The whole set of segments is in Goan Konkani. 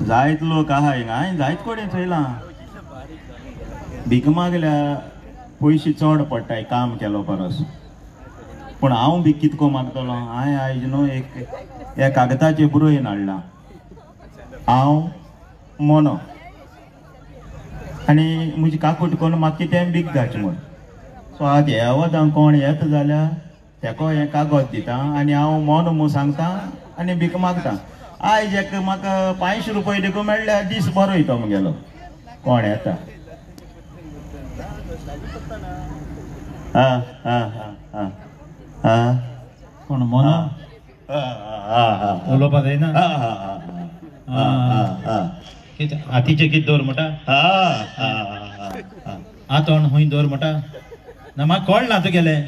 जायत लोक आहाय हांवें जायत कडेन चोयलां भीक मागल्या पयशे चड पडटाय काम केलो परस पूण हांव बी कितको मागतलो हांवें आयज न्हू एक ह्या कागदाचेर बरोवन हाडलां हांव मोनो आनी म्हजी काकूट करून म्हाका कितें भीक जायची म्हूण सो आतां ह्या वतां कोण येता जाल्यार तेको हें कागद दिता आनी हांव मोनो म्हूण सांगता आनी भीक मागता आयज एक म्हाका 500 रुपये देखून मेळ्ळ्यार दीस बरो वयता मुगेलो कोण येता आं आं आं आं कोण मोनो उलोवपा जायना कितें हातीचें कितें दवर म्हणटा आतोण खूंय दवर म्हणटा ना म्हाका कळना तुगेलें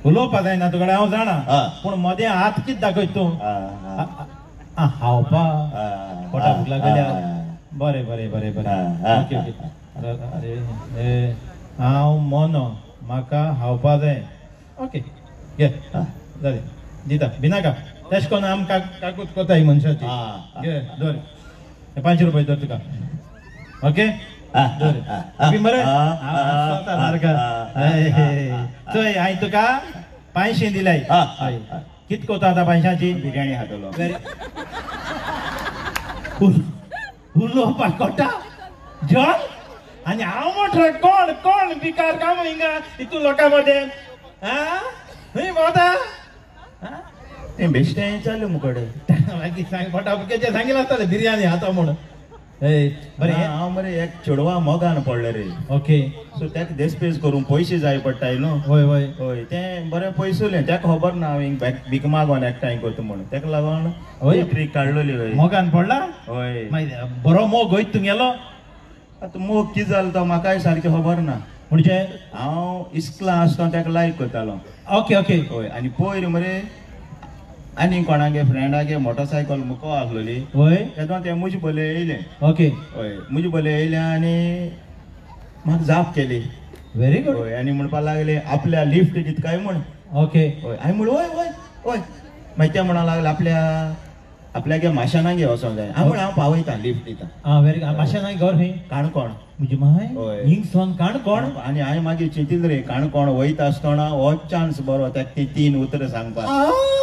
उलोवपा जायना तुकडे हांव जाणा पूण मदें हात कितें दाखयता तूं हावपा पोटा भूक लागल्या बरें बरें बरें बरें ओके ओके अरे हांव मोनो म्हाका हावपा जाय ओके घे जालें दिता भिनाका तेश कोन्न आमकां काकूत कोताय मनशाची घे दवर 500 रुपये दवर तुका ओके दवर बी मरे चोय हांवें तुका 500 दिलाय कित कोता आतां 500ची बिर्याणी खातलो उलोवपाक कोटा जॉन आनी हांव म्हटलो कोण कोण बिकार काम हिंगा हितून लोकां मदें आं खंय भोंवता तें बेश्टें चालू मुकडे मागीर सांग पोटा भुकेचें सांगिल्लें आसतलें बिर्याणी खाता म्हूण बरें हांव मरे एक चेडवा मोगान पडलें रे ओके सो तेका देसपेस करूंक पयशे जाय पडटाय न्हू हय हय हय तें बरें पयसुलें तेका खबर ना हांव हिंग भीक मागोन एकठांय करता म्हणून तेका लागून हय ट्रीक काडलेली हय मोगान पडला हय मागीर बरो मोग वयता तुगेलो आतां मोग कितें जालो तो म्हाकाय सारकें खबर ना म्हणजे हांव इस्कलां आसतना तेका लायक करतालो ओके ओके हय आनी पयर मरे आनी कोणागे फ्रेंडागे मोटरसायकल मुको आसलोली हय तेदो तें म्हजे बोले येयलें ओके हय म्हजे बोले येयलें आनी म्हाका जाप केली व्हेरी गुड हय आनी म्हणपाक लागले आपल्या लिफ्ट दिता काय म्हूण ओके हय हांवें म्हणलें हय हय हय मागीर तें म्हणपाक लागलें आपल्या आपल्यागे माशेनागे वचोंक जाय हांव म्हणलें हांव पावयता लिफ्ट दिता आं व्हेरी गुड माशेनागे घर खंय काणकोण म्हजी माय हय हिंगसोन काणकोण आनी हांवें मागीर चिंतिल्लें रे काणकोण वयता आसतना हो चान्स बरो तेका ती 3 उतरां सांगपाक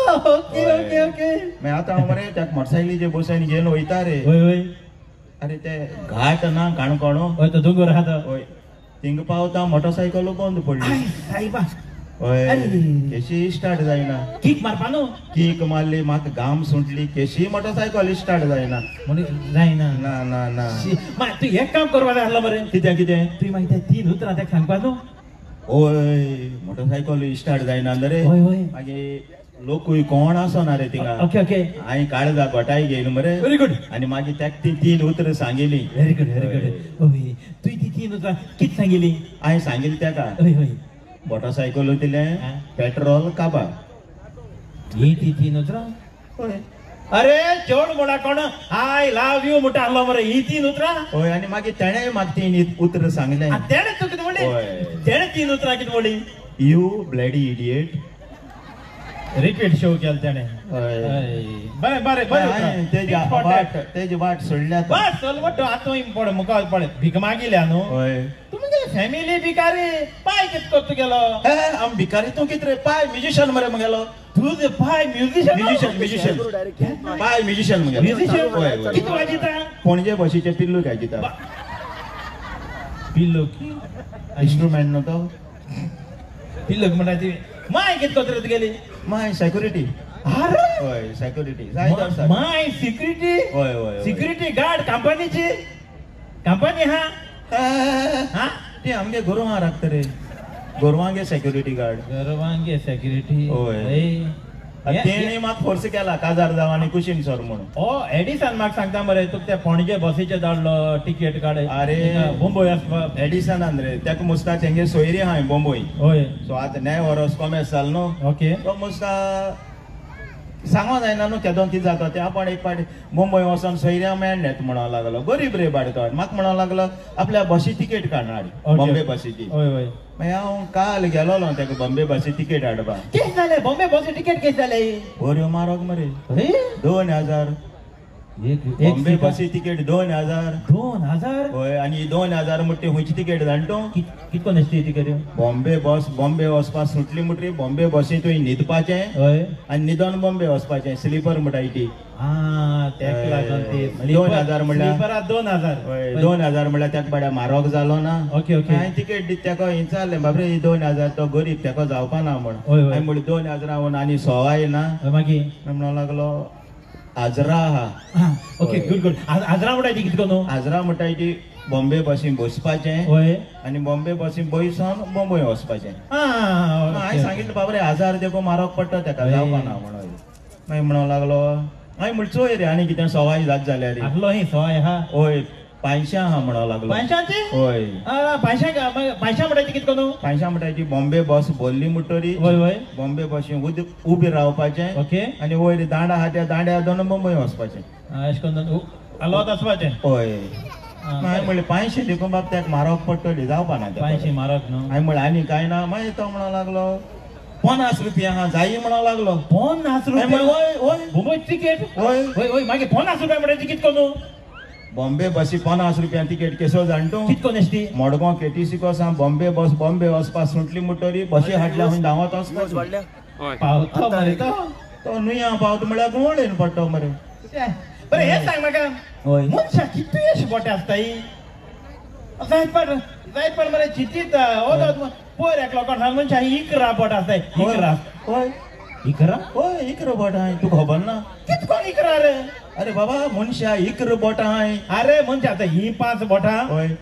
ओके ओके ओके मागीर आतां हांव मरे तेका मोटरसायकलीचेर बसून घेवन वयता रे हय हय अरे ते घाट ना काणकोण हय तो दोंगर आहा तो हय थिंगा पावता मोटरसायकल बंद पडली सायबा हय केशी स्टार्ट जायना कीक मारपा न्हू कीक मारली म्हाका घाम सुटली केशी मोटरसायकल स्टार्ट जायना म्हणून जायना ना ना ना मागीर तूं एक काम करपा जाय आसलो मरे कितें कितें तुवें मागीर ते 3 उतरां तेका सांगपा न्हू हय मोटरसायकल स्टार्ट जायना रे हय हय मागीर लोकूय कोण आसना रे थिंगा ओके ओके हांवें काळजा घोटाय घेयलो मरे व्हेरी गुड आनी मागीर तेका ती 3 उतरां सांगिली व्हेरी गुड व्हेरी गुड हय तुवें ती 3 उतरां कितें सांगिली हांवें सांगिली तेका हय हय मोटरसायकल दिलें पेट्रोल काबार ही ती 3 उतरां हय अरे चेड म्हणा कोण I love you म्हणटा आसलो मरे ही 3 उतरां हय आनी मागीर तेणें म्हाका 3 उतरां सांगलें तेणें तुका कितें म्हणली तेणें 3 उतरां कितें म्हणली you bloody idiot repeat show केलें तेणें बरें बरें बरें तेजी वाट सोडल्या वाट सोडली म्हणटा आतां पळय मुखार पळय भीक मागिल्या न्हू हय तुमगे फॅमिली भिकारी पाय कितें करता तुगेलो आम भिकारी तूं कितें रे पाय म्युजिशन मरे मुगेलो तुजें पाय म्युजिशन म्युजिशन म्युजिशन पाय म्युजिशन मुगेलो म्युजिशन हय हय कितें वाजयता पणजे बशीचें पिल्लू गायता पिल्लू इन्स्ट्रुमेंट न्हू तो पिल्लूक म्हणटा ती माय कितें करता रे तुगेली माय सेक्युरिटी अरे हय सेक्युरिटी my security हय हय सिक्युरिटी गार्ड कंपनीची कंपनी हा हा ती आमगे गोरवां राखता रे गोरवांगे सेक्युरिटी गार्ड गोरवांगे सेक्युरिटी हय तेणी म्हाका फोर्स केला काजार जाव आनी कुशीन सर म्हणून ओ एडिसन म्हाका सांगता मरे तुका ते पणजे बसीचे धाडलो टिकेट काड अरे मुंबय वचपाक एडिसनान रे तेका मुस्ता तेंगे सोयरी आहाय बॉम्बय हय सो आतां न्याय वरोस कोमेस जाल न्हू ओके तो मुस्ता सांगो जायना न्हू केदो कितें जाता तें आपण एक फावटी मुंबय वचोन सोयऱ्या मेळ्ळेत म्हणूंक लागलो गरीब रे बाड तो म्हाका म्हणूंक लागलो आपल्या बसी तिकेट काडून हाड बॉम्बे बसीची हय हय मागीर हांव काल गेलोलो तेका बॉम्बे बसी तिकेट हाडपाक कितें जालें बॉम्बे बसी तिकेट कितें जालें बऱ्यो म्हारग मरे 2000 बॉम्बे बसी तिकेट 2000. 2000? हय. आनी 2000 म्हणटा खंयची तिकेट जाण तूं? कितको न्हसती तिकेट? बॉम्बे बस बॉम्बे वचपाक सुटली म्हणटरी बॉम्बे बसी तुवें न्हिदपाचें आनी न्हिदोन बॉम्बे वचपाचें. स्लीपर म्हणटा ती. तेका लागून ती 2000 म्हणल्यार 2000. हय 2000 म्हणल्यार तेका बाड्या म्हारग जालो ना. Okay okay. हांवें तिकेट दिता तेका विचारलें बाबरे 2000 तो गरीब तेका जावपा ना म्हण. हांवें म्हणलें 2000 म्हण आनी सवाय ना. मागीर म्हणूंक लागलो आजरा आहा. Okay good good. आजरा म्हणटा ती कितको न्हू? आजरा म्हणटा ती बॉम्बे बसीन बसपाचें आनी बॉम्बे बसीन बसून बॉम्बे वचपाचें. हांवें सांगितलें बाबरे 1000 देखून म्हारग पडटा तेका जावपा ना म्हणून. मागीर म्हणूंक लागलो हांवें म्हणलें चोय रे आनी कितें सवाय जात जाल्यार. आसलो ही सवाय आहा? हय 500 आहा म्हणूंक लागलो. 500? हय. 500 म्हणटा ती कितको न्हू? 500 म्हणटा ती बॉम्बे बस भरली म्हणटरी. हय हय. बॉम्बे बसीन उबी रावपाचें. ओके. आनी वयर दांडा आहा त्या दांड्या दोन बॉम्बे वचपाचें. अशें करून आलोत वचपाचें. हय. हांवें म्हणलें 500 देखून बाब तेका म्हारग पडटली जावपा ना. 500 म्हारग न्हू? हांवें म्हणलें आनी कांय ना. मागीर तो म्हणूंक लागलो 50 रुपया आहा जायी म्हणूंक लागलो. 50 रुपया? हय हय. मुंबय तिकेट? हय हय हय. मागीर 50 रुपया म्हणटा ती कितको न्हू? बॉम्बे बसी 50 रुपया तिकेट केसो जाण तूं? कितको न्हसती? मडगांव केटीसी कोसान बॉम्बे बस बॉम्बे वचपाक सुटली म्हणटरी बसी हाडल्या खंय धांवत वचपाचें. पावतो मरे तो. तो नुया पावतो म्हळ्यार घुंवळेन पडटो मरे. बरें हें सांग म्हाका, मनशां कितली अशी बोटे आसताय? जायत पण जायत पण मरे चिंतीत पयर एकलो कोण सांग मनशां 11 बोट आसताय. 11? हय. 11? हय 11 बोट आहाय. तुका खबर ना? कितको 11 रे? अरे बाबा मनशां 11 बोटां आहाय. अरे मनशां आतां ही 5 बोटां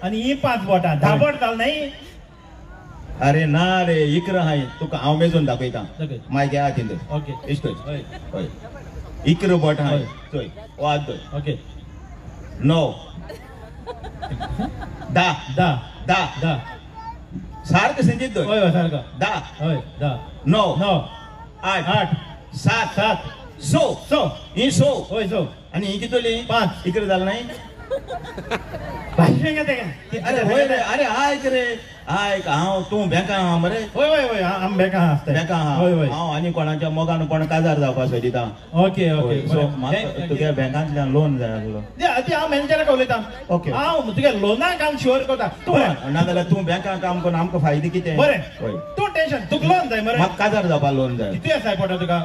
आनी ही 5 बोटां 10 बोट जाल न्हय? अरे ना रे 11 आहाय. तुका हांव मेजून दाखयता. मागीर हातीन धर. ओके. इश्ट हय. 11 बोटां आहाय. चोय हो हात धर. ओके. 9 10 10 10 10 सारकें संजीत धर. हय हय सारको. 10 हय 10 9 9 8 8 7 7 6 6 ही 6. हय 6. आनी ही कितली? 5. 11 जालें न्हय? भाशें तेका. अरे हय रे. अरे आयक रे आयक. हांव तूं बँका आहा मरे? हय हय हय. आम बँका आसता. बँका आहा. हय हय. हांव आनी कोणाच्या मोगान कोण काजार जावपाक सोदिता. Okay okay. सो म्हाका तुगे बँकांतल्यान लोन जाय आसलो. ती हांव मॅनेजराक उलयता. ओके. हांव तुगे लोनाक हांव शुअर करता. तूं नाजाल्यार तूं बँकान काम करून आमकां फायदे कितें? बरें तूं टेंशन तुका लोन जाय मरे? म्हाका काजार जावपाक लोन जाय. कितें आसा पडटा तुका?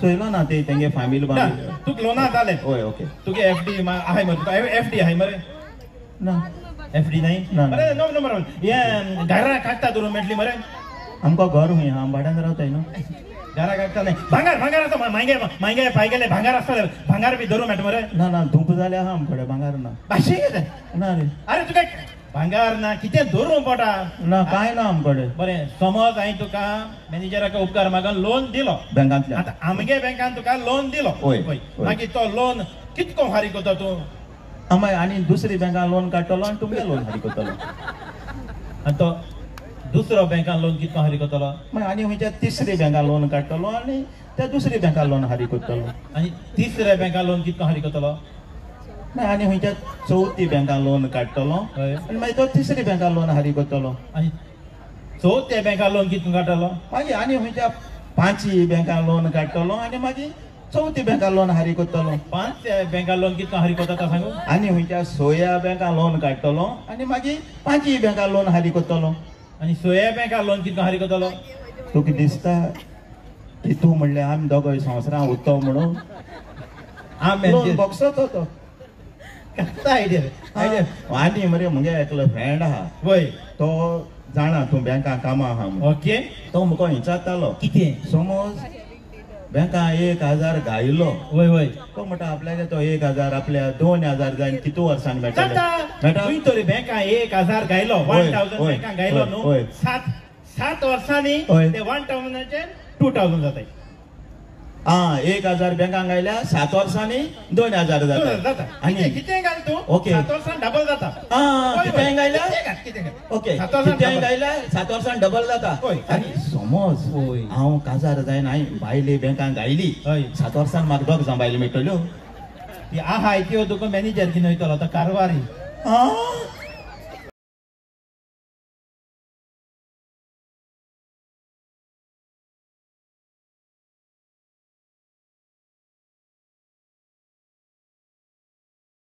चोयलो ना ते तेंगे फामील बामील. तुका लोना जालें. हय ओके. तुगे एफडी आहाय मरे? तुका एफडी आहाय मरे? ना. एफडी नाही? ना. बरें नो नो बरोबर. हें घरा कागदां धरून मेळटली मरे? आमकां घर खंय आहा? भाड्यान रावताय न्हू. घरा कागदां न्हय. भांगार भांगार आसा. मांगे मांगे पाय गेले भांगार आसतलें. भांगार बी धरून मेळटा मरे? ना ना धूप जालें आहा आमकडे भांगार ना. भाशे कितें? ना रे. अरे तुका भांगार ना कितें धरून पोटा ना कांय ना आमकडे. बरें समज हांवें तुका मॅनेजराक उपकार मागून लोन दिलो बँकांतल्यान. आतां आमगे बँकान तुका लोन दिलो. हय. मागीर तो लोन कितको फारीक करता तूं? आमाय आनी दुसरी बँकान लोन काडटलो आनी तुमगे लोन फारीक करतलो. आनी तो दुसरो बँकान लोन कितको फारीक करतलो? मागीर आनी खंयच्या तिसरी बँकान लोन काडटलो आनी त्या दुसरी बँकान लोन फारीक करतलो. आनी तिसऱ्या बँकान लोन कितको फारीक करतलो? मागीर आनी खंयच्या चवथी बँकान लोन काडटलो आनी मागीर तो तिसरी बँकान लोन फारीक करतलो. आनी चवथ्या बँकान लोन कितको काडटलो? मागीर आनी खंयच्या पांचवी बँकान लोन काडटलो आनी मागीर चवथी बँकान लोन फारीक करतलो. 5 बँकान लोन कितको फारीक करता तो सांगू? आनी खंयच्या 6 बँकान लोन काडटलो आनी मागीर 5 बँकान लोन फारीक करतलो. आनी 6 बँकान लोन कितको फारीक करतलो? तुका दिसता की तूं म्हणलें आमी दोगोय संवसारांत उरतो म्हणून? लोन बॉक्सो तो आयडिया. आनी मरे मुगे एकलो फ्रेंड आहा. वय. तो जाणा तूं बँकान कामां आहा म्हणून. ओके. तो म्हाका विचारतालो कितें? समज बँकान 1000 घायलो. वय वय. तो म्हणटा आपल्याक तो 1000 आपल्या 2000 जाय कितू वर्सान मेळटले? मेळटा. तुवें तरी बँकान 1000 घायलो. 1000 बँकान घायलो न्हू. 7 वर्सांनी ते 1000 2000 जाताय. आं 1000 बँकान घायल्या 7 वर्सांनी 2000 जाता. आनी कितें घाल तूं? ओके. 7 वर्सान डबल जाता. आं कितें घायल्या? ओके. कितें घायल्या 7 वर्सान डबल जाता. आनी समज हांव काजार जायना हांवें बायले बँकान घायली 7 वर्सान म्हाका दोग जाण बायलो मेळटल्यो. ती आहाय त्यो तुका मॅनेजर कितें वयतलो तो कारवारी. आं